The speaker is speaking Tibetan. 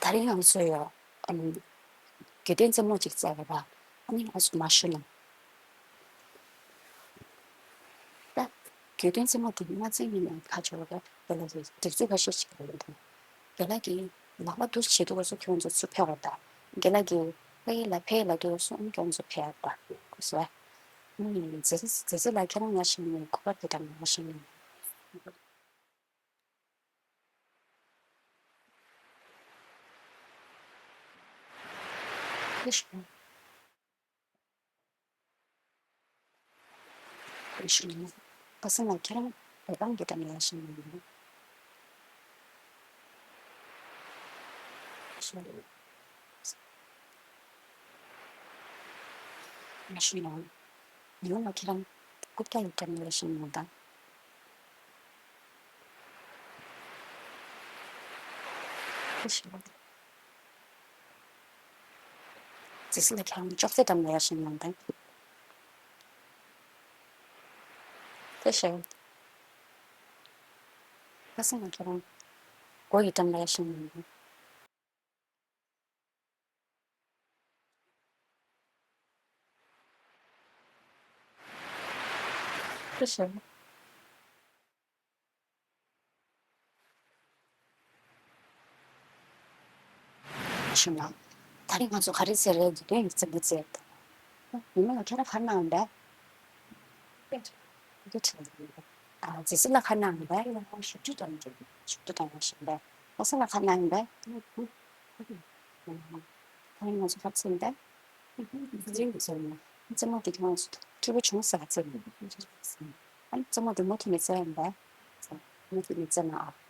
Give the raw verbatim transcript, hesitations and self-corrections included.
ད་རིང་ང་ཚོས་ཡ། ཨམ། གྱོད་དོན་རྩེད་མོ་ཅིག་བཙལ་བ་ར། ཨ་ནི་ང་ཚོ་མར་ཞུ་ན། ད་གྱོད་དོན་རྩེད་མོ་དེ་མ་རྩེད་མཁན་ནས་ཁ་ཕྱོགས་ར། དེ་ལ་ཡི་སྒྲིག་འཛུགས་ཁ་ཤས་ཤིག་ཡོད་རེད། དེ་ལ་གི་ལག་པ་འདུ་བྱེད་དུས་སྐབས་སུ་ཁྱོད་ཚོ་ཚུར་ཕེབས་པ་དང་། དེ་ལ་གི་ཕ་གི་ལ་ཕེབས་ལ་དུས་སྐབས་སུ་ཁྱོད་ཚོ་ཕེབས་པ་དང་། ཁོ་སོ། ཨ་ནི་ཛི་ཛི་ཛི་ལ་ཁྱེད་རང་ང་ཞིག་ནས་གོ་སྐབས་དེ་འདྲ་མ་ཞིག་ནས། ཨེ་ཤི། ཨེ་ཤི་ནི། པ་སངས་ལགས་ཁྱེད་རང་བོད་ཁང་གི་འགྲམ་ལ་ཡར་ཞིག་ཡོང་ཡིན། ཨེ་ཤི། ཨེ་ཤི་ནི། ཉི་མ་ལགས་ཁྱེད་རང་རྐུབ་བཀྱག་གི་འགྲམ་ལ་ཡར་ཞིག་ཡོང་དང་། ཨེ་ཤི། ཙི་སི་ལགས་ཁྱེད་རང་ཅོག་ཙེ་འགྲམ་ལ་ཡར་ཞིག་ཡོང་དང་། ཨེ་ཤི། པ་སངས་ལགས་ཁྱེད་རང་སྒོ་ཡི་འགྲམ་ལ་ཡར་ཞིག་ཡོང་དང་། ཨེ་ཤི། ཞུ་ན། ད་རིང་ང་ཚོ་ག་རེ་ཟེར་རེད། འདི་དོན་ཡིག་ཚང་གི་ཚེ། ཉི་མ་ལགས་ཁྱེད་རང་ཁ་ནང་འདྲ། འདི་ཁྲིད། ཨ། ཙི་སི་ལགས་ཁ་ནང་འདྲ། ཞུ་ཏུ་དང་ཞུ་ཏུ་དང་ཞུ་འདྲ། ཨོ་སི་ལགས་ཁ་ནང་འདྲ། ད་རིང་ང་ཚོ་ག་རེ་ཟེར་འདྲ། རྩེད་མོ་འདི་ཁྱེད་རང་ཚོ་སྤྲོ་པོ་བྱུང་ས་རྩེད་མོ། ཨ་ནི་རྩེད་མོ་འདི་མུ་མཐུད་ནས་རྩེ་ཡ་འདྲ། མུ་མཐུད་ནས་རྩེ་ན་ཨ།